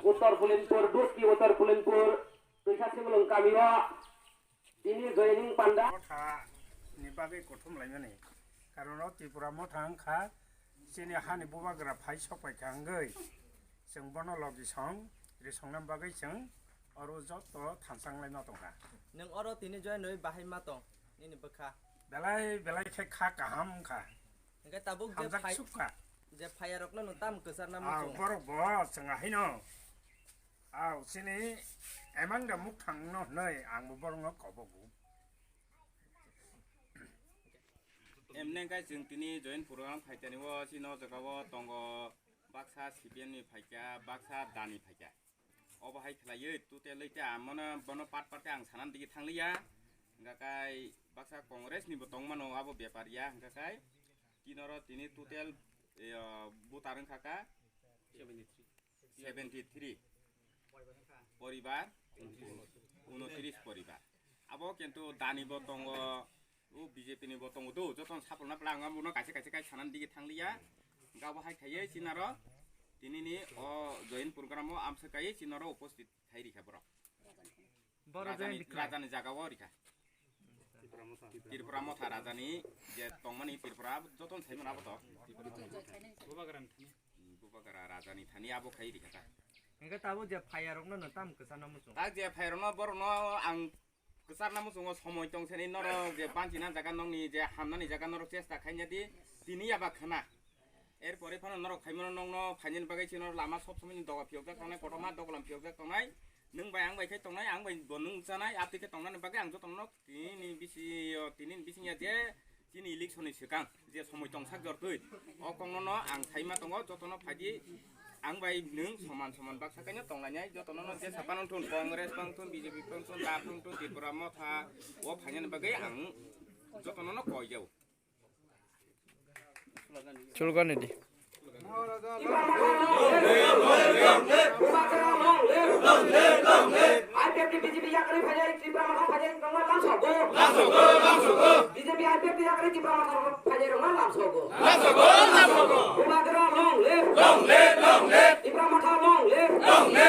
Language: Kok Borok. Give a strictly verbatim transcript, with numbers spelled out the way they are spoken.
Uttor Pulinpur, Duski Uttor Pulinpur, Twisa Simulung kamio tini joining panda. Motha ni bagwi kuthum laimani. Karon o Tripura motha wngkha chini hani bubagra phai sok paikha wngwi. Chwng bono logi song, ri songna bagwi chwng oro joto thansa wnglaima tongkha. Nwng oro tini join rwi bahai ma tong, nini bwkha? Belai belai khe kha kaham wngkha. Hwnkhe tabuk je hamjak phai-, sukha. Je phayarokno nwng tam kwcharna muchung? Borok bo chwng haino. Aw, chini emang da mukthang no hwnwi ang bo borokno kobogo. Emne khe chwng tini join program phaitani o chini o jaga o tongo baksa C P M ni phaikha, baksa dani phaikha. Obo hai khlaiwi total wi ta mono bono part part khe ang sanan digi thangliya. Hwnkha kai baksa Congress ni bo tongmano abo bepar ya, hwnkha kai tinoro tini total, eh, voter wngkha kha seventy three poribar, unotris poribar. Abo kintu dani bo tongo, o B J P ni bo tongo do, jotono sapolna pla ang bono kaisa kaisa kai sanan digi thangliya. Hwnkha abo hai khaiwi chinaro tinini o join program o amsa kai chinaro uposthit khai rikha borok. Borok rajani, join khlai. Rajani jaga o rikha. Tripura motha rajani je tongmani Tripura jotono saimano abo to. Bubagra rajani thani abo khai rikha ta. Hwnkhe tabuk je phayarokno no tam kwcharna muchung? Tak je phayarokno borokno ang kwcharna muchungo somoi tong sini norok je banchina jaga nokni je hamnani jaga norok chesta khaina di tini yaba khana. Erpore phano norok phaimano nokno phainani bagwi chini lama sob somoi ni doga phiyokjak tongnai, kotorma dogolam phiyokjak tongnai. Nwng bai ang bai khe tongnai, ang bai bo nwng chanai, abtwi khe tongnani bagwi ang jotono tini ni bisi, tini ni bising ya je chini election ni swkang je somoi tongsak jortwi o kokno no ang saima tongo, jotono phaidi ang bai nwng soman soman baksa kaino tonglainai, jotono no jesa phano thun, Congress phano thun, B J P phano thun, da phano thun, Tripura motha o phainani bagwi ang jotono no koi jao. Chulgani di. I P F T B J P yakarwi phaijak, Tipra Motha phaijak, tongma lamsogo. B J P I P F T yakarwi Tipra Motha phaijak, tongma lamsogo. Bubagra long live. Long live, long live. Tipra Motha long live. Long live.